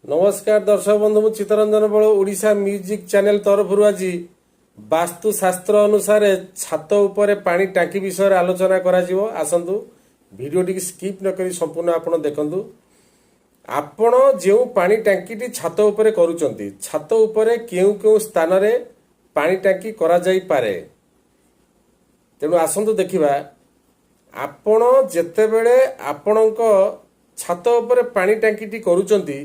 ନମସ୍କାର ଦର୍ଶକ ବନ୍ଧୁ, ମୁଁ ଚିତ୍ତରଞ୍ଜନ ବଳ, ଓଡ଼ିଶା ମ୍ୟୁଜିକ୍ ଚ୍ୟାନେଲ ତରଫରୁ ଆଜି ବାସ୍ତୁଶାସ୍ତ୍ର ଅନୁସାରେ ଛାତ ଉପରେ ପାଣି ଟାଙ୍କି ବିଷୟରେ ଆଲୋଚନା କରାଯିବ। ଆସନ୍ତୁ, ଭିଡ଼ିଓଟିକି ସ୍କିପ୍ ନ କରି ସମ୍ପୂର୍ଣ୍ଣ ଆପଣ ଦେଖନ୍ତୁ। ଆପଣ ଯେଉଁ ପାଣି ଟାଙ୍କିଟି ଛାତ ଉପରେ କରୁଛନ୍ତି, ଛାତ ଉପରେ କେଉଁ କେଉଁ ସ୍ଥାନରେ ପାଣି ଟାଙ୍କି କରାଯାଇପାରେ? ତେଣୁ ଆସନ୍ତୁ ଦେଖିବା। ଆପଣ ଯେତେବେଳେ ଆପଣଙ୍କ ଛାତ ଉପରେ ପାଣି ଟାଙ୍କିଟି କରୁଛନ୍ତି,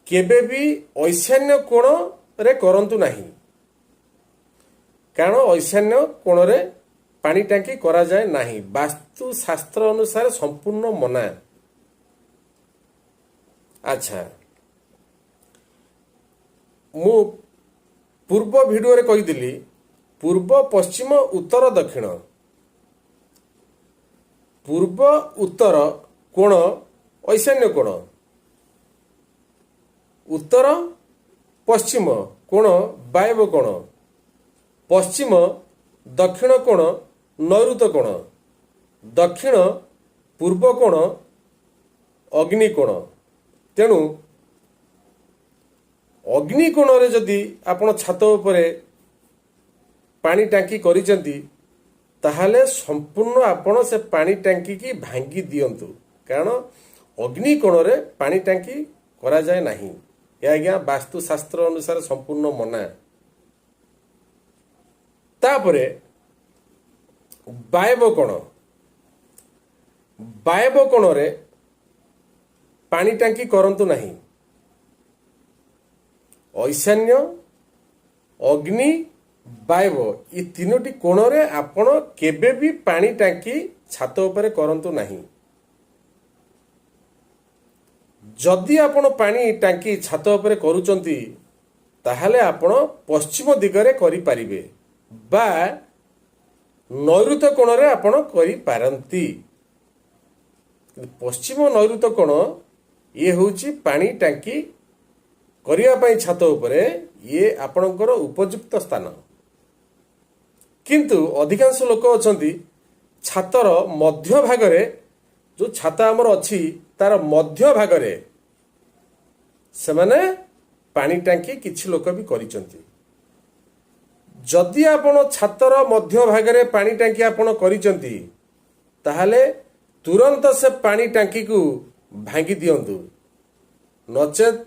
କେବେ ବି ଐଶାନ୍ୟ କୋଣରେ କରନ୍ତୁ ନାହିଁ। କାରଣ ଐଶାନ୍ୟ କୋଣରେ ପାଣି ଟାଙ୍କି କରାଯାଏ ନାହିଁ। ବାସ୍ତୁଶାସ୍ତ୍ର ଅନୁସାରେ ସମ୍ପୂର୍ଣ୍ଣ ମନା। ଆଚ୍ଛା, ମୁଁ ପୂର୍ବ ଭିଡ଼ିଓରେ କହିଥିଲି, ପୂର୍ବ, ପଶ୍ଚିମ, ଉତ୍ତର, ଦକ୍ଷିଣ। ପୂର୍ବ ଉତ୍ତର କୋଣ ଐଶାନ୍ୟ କୋଣ, ଉତ୍ତର ପଶ୍ଚିମ କୋଣ ବାୟବ କୋଣ, ପଶ୍ଚିମ ଦକ୍ଷିଣ କୋଣ ନୈଋତ କୋଣ, ଦକ୍ଷିଣ ପୂର୍ବ କୋଣ ଅଗ୍ନି କୋଣ। ତେଣୁ ଅଗ୍ନି କୋଣରେ ଯଦି ଆପଣ ଛାତ ଉପରେ ପାଣି ଟାଙ୍କି କରିଛନ୍ତି, ତାହେଲେ ସମ୍ପୂର୍ଣ୍ଣ ଆପଣ ସେ ପାଣି ଟାଙ୍କିକି ଭାଙ୍ଗି ଦିଅନ୍ତୁ। କାରଣ ଅଗ୍ନି କୋଣରେ ପାଣି ଟାଙ୍କି କରାଯାଏ ନାହିଁ। ଏ ଆଜ୍ଞା ବାସ୍ତୁଶାସ୍ତ୍ର ଅନୁସାରେ ସମ୍ପୂର୍ଣ୍ଣ ମନା। ତାପରେ ବାୟବ କୋଣ। ବାୟବ କୋଣରେ ପାଣି ଟାଙ୍କି କରନ୍ତୁ ନାହିଁ। ଐଶାନ୍ୟ, ଅଗ୍ନି, ବାୟବ ଏ ତିନୋଟି କୋଣରେ ଆପଣ କେବେ ବି ପାଣି ଟାଙ୍କି ଛାତ ଉପରେ କରନ୍ତୁ ନାହିଁ। ଯଦି ଆପଣ ପାଣି ଟାଙ୍କି ଛାତ ଉପରେ କରୁଛନ୍ତି, ତାହେଲେ ଆପଣ ପଶ୍ଚିମ ଦିଗରେ କରିପାରିବେ ବା ନୈଋତ କୋଣରେ ଆପଣ କରିପାରନ୍ତି। ପଶ୍ଚିମ ନୈଋତ କୋଣ ଇଏ ହେଉଛି ପାଣି ଟାଙ୍କି କରିବା ପାଇଁ ଛାତ ଉପରେ ଇଏ ଆପଣଙ୍କର ଉପଯୁକ୍ତ ସ୍ଥାନ। କିନ୍ତୁ ଅଧିକାଂଶ ଲୋକ ଅଛନ୍ତି, ଛାତର ମଧ୍ୟ ଭାଗରେ, ଯୋଉ ଛାତ ଆମର ଅଛି, ତାର ମଧ୍ୟ ଭାଗରେ ସେମାନେ ପାଣି ଟାଙ୍କି କିଛି ଲୋକ ବି କରିଛନ୍ତି। ଯଦି ଆପଣ ଛାତର ମଧ୍ୟ ଭାଗରେ ପାଣି ଟାଙ୍କି ଆପଣ କରିଛନ୍ତି, ତାହେଲେ ତୁରନ୍ତ ସେ ପାଣି ଟାଙ୍କିକୁ ଭାଙ୍ଗି ଦିଅନ୍ତୁ। ନଚେତ୍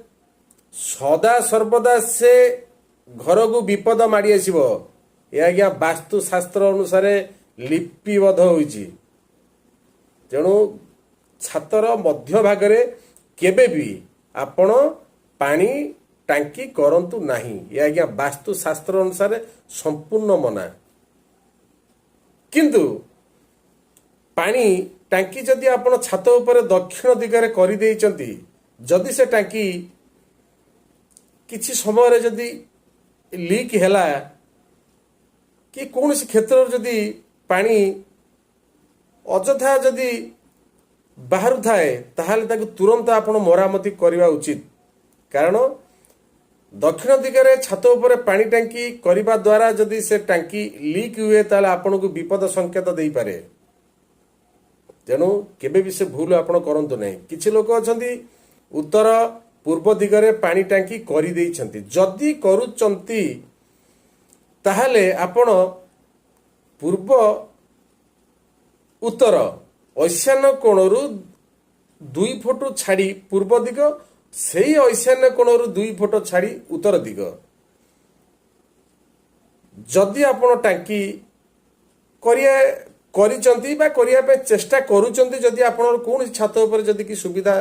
ସଦା ସର୍ବଦା ସେ ଘରକୁ ବିପଦ ମାଡ଼ି ଆସିବ। ଏ ଆଜ୍ଞା ବାସ୍ତୁଶାସ୍ତ୍ର ଅନୁସାରେ ଲିପିବଦ୍ଧ ହୋଇଛି। ତେଣୁ ଛାତର ମଧ୍ୟ ଭାଗରେ କେବେ ବି ଆପଣ ପାଣି ଟାଙ୍କି କରନ୍ତୁ ନାହିଁ। ଏ ଆଜ୍ଞା ବାସ୍ତୁଶାସ୍ତ୍ର ଅନୁସାରେ ସମ୍ପୂର୍ଣ୍ଣ ମନା। କିନ୍ତୁ ପାଣି ଟାଙ୍କି ଯଦି ଆପଣ ଛାତ ଉପରେ ଦକ୍ଷିଣ ଦିଗରେ କରିଦେଇଛନ୍ତି, ଯଦି ସେ ଟାଙ୍କି କିଛି ସମୟରେ ଯଦି ଲିକ୍ ହେଲା କି କୌଣସି କ୍ଷେତ୍ରରେ ଯଦି ପାଣି ଅଯଥା ଯଦି ବାହାରୁଥାଏ, ତାହେଲେ ତାକୁ ତୁରନ୍ତ ଆପଣ ମରାମତି କରିବା ଉଚିତ। କାରଣ ଦକ୍ଷିଣ ଦିଗରେ ଛାତ ଉପରେ ପାଣି ଟାଙ୍କି କରିବା ଦ୍ୱାରା ଯଦି ସେ ଟାଙ୍କି ଲିକ୍ ହୁଏ, ତାହେଲେ ଆପଣଙ୍କୁ ବିପଦ ସଂକେତ ଦେଇପାରେ। ତେଣୁ କେବେ ବି ସେ ଭୁଲ ଆପଣ କରନ୍ତୁ ନାହିଁ। କିଛି ଲୋକ ଅଛନ୍ତି, ଉତ୍ତର ପୂର୍ବ ଦିଗରେ ପାଣି ଟାଙ୍କି କରିଦେଇଛନ୍ତି। ଯଦି କରୁଛନ୍ତି, ତାହେଲେ ଆପଣ ପୂର୍ବ ଉତ୍ତର ଐଶାନ୍ୟ କୋଣରୁ 2 ଫୁଟ ଛାଡ଼ି ପୂର୍ବ ଦିଗ, ସେଇ ଐଶାନ୍ୟ କୋଣରୁ 2 ଫୁଟ ଛାଡ଼ି ଉତ୍ତର ଦିଗ ଯଦି ଆପଣ ଟାଙ୍କି କରିଛନ୍ତି ବା କରିବା ପାଇଁ ଚେଷ୍ଟା କରୁଛନ୍ତି, ଯଦି ଆପଣଙ୍କର କୌଣସି ଛାତ ଉପରେ ଯଦି କି ସୁବିଧା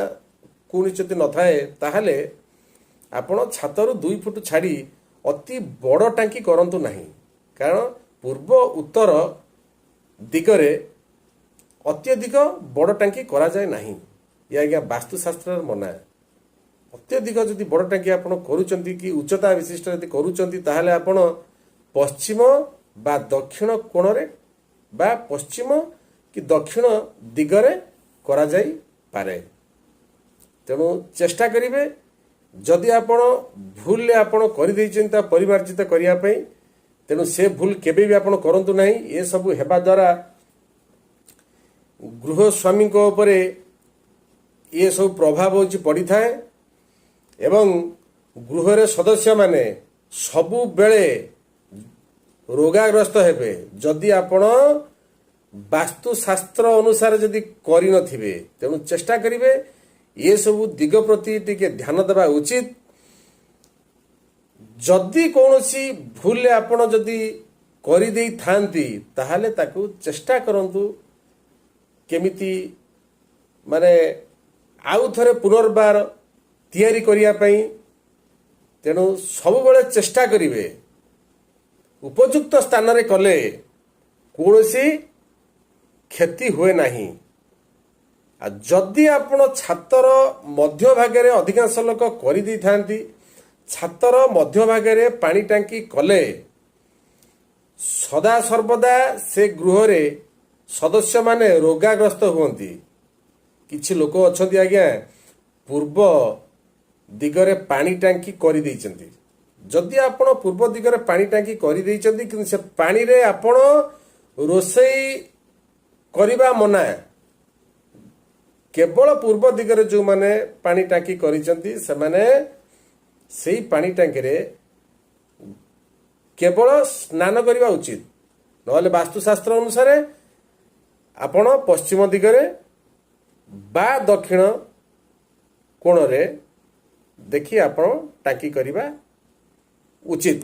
କୌଣସି ଯଦି ନଥାଏ, ତାହେଲେ ଆପଣ ଛାତରୁ 2 ଫୁଟ ଛାଡ଼ି ଅତି ବଡ଼ ଟାଙ୍କି କରନ୍ତୁ ନାହିଁ। କାରଣ ପୂର୍ବ ଉତ୍ତର ଦିଗରେ ଅତ୍ୟଧିକ ବଡ଼ ଟାଙ୍କି କରାଯାଏ ନାହିଁ। ଇଏ ଆଜ୍ଞା ବାସ୍ତୁଶାସ୍ତ୍ରରେ ମନା। ଅତ୍ୟଧିକ ଯଦି ବଡ଼ ଟାଙ୍କି ଆପଣ କରୁଛନ୍ତି କି ଉଚ୍ଚତା ବିଶିଷ୍ଟ ଯଦି କରୁଛନ୍ତି, ତାହେଲେ ଆପଣ ପଶ୍ଚିମ ବା ଦକ୍ଷିଣ କୋଣରେ ବା ପଶ୍ଚିମ କି ଦକ୍ଷିଣ ଦିଗରେ କରାଯାଇପାରେ। ତେଣୁ ଚେଷ୍ଟା କରିବେ, ଯଦି ଆପଣ ଭୁଲରେ ଆପଣ କରିଦେଇଛନ୍ତି, ତା ପରିମାର୍ଜିତ କରିବା ପାଇଁ। ତେଣୁ ସେ ଭୁଲ କେବେ ବି ଆପଣ କରନ୍ତୁ ନାହିଁ। ଏସବୁ ହେବା ଦ୍ୱାରା ଗୃହ ସ୍ୱାମୀଙ୍କ ଉପରେ ଏସବୁ ପ୍ରଭାବ ହେଉଛି ପଡ଼ିଥାଏ। ଏବଂ ଗୃହରେ ସଦସ୍ୟମାନେ ସବୁବେଳେ ରୋଗାଗ୍ରସ୍ତ ହେବେ, ଯଦି ଆପଣ ବାସ୍ତୁଶାସ୍ତ୍ର ଅନୁସାରେ ଯଦି କରିନଥିବେ। ତେଣୁ ଚେଷ୍ଟା କରିବେ, ଏସବୁ ଦିଗ ପ୍ରତି ଟିକେ ଧ୍ୟାନ ଦେବା ଉଚିତ। ଯଦି କୌଣସି ଭୁଲରେ ଆପଣ ଯଦି କରିଦେଇଥାନ୍ତି, ତାହେଲେ ତାକୁ ଚେଷ୍ଟା କରନ୍ତୁ କେମିତି ମାନେ ଆଉ ଥରେ ପୁନର୍ବାର ତିଆରି କରିବା ପାଇଁ। ତେଣୁ ସବୁବେଳେ ଚେଷ୍ଟା କରିବେ, ଉପଯୁକ୍ତ ସ୍ଥାନରେ କଲେ କୌଣସି କ୍ଷତି ହୁଏ ନାହିଁ। ଆଉ ଯଦି ଆପଣ ଛାତର ମଧ୍ୟଭାଗରେ, ଅଧିକାଂଶ ଲୋକ କରିଦେଇଥାନ୍ତି, ଛାତର ମଧ୍ୟଭାଗରେ ପାଣି ଟାଙ୍କି କଲେ ସଦା ସର୍ବଦା ସେ ଗୃହରେ ସଦସ୍ୟମାନେ ରୋଗାଗ୍ରସ୍ତ ହୁଅନ୍ତି। କିଛି ଲୋକ ଅଛନ୍ତି ଆଜ୍ଞା, ପୂର୍ବ ଦିଗରେ ପାଣି ଟାଙ୍କି କରିଦେଇଛନ୍ତି। ଯଦି ଆପଣ ପୂର୍ବ ଦିଗରେ ପାଣି ଟାଙ୍କି କରିଦେଇଛନ୍ତି, କିନ୍ତୁ ସେ ପାଣିରେ ଆପଣ ରୋଷେଇ କରିବା ମନା। କେବଳ ପୂର୍ବ ଦିଗରେ ଯେଉଁମାନେ ପାଣି ଟାଙ୍କି କରିଛନ୍ତି, ସେମାନେ ସେଇ ପାଣି ଟାଙ୍କିରେ କେବଳ ସ୍ନାନ କରିବା ଉଚିତ। ନହେଲେ ବାସ୍ତୁଶାସ୍ତ୍ର ଅନୁସାରେ ଆପଣ ପଶ୍ଚିମ ଦିଗରେ ବା ଦକ୍ଷିଣ କୋଣରେ ଦେଖି ଆପଣ ଟାଙ୍କି କରିବା ଉଚିତ।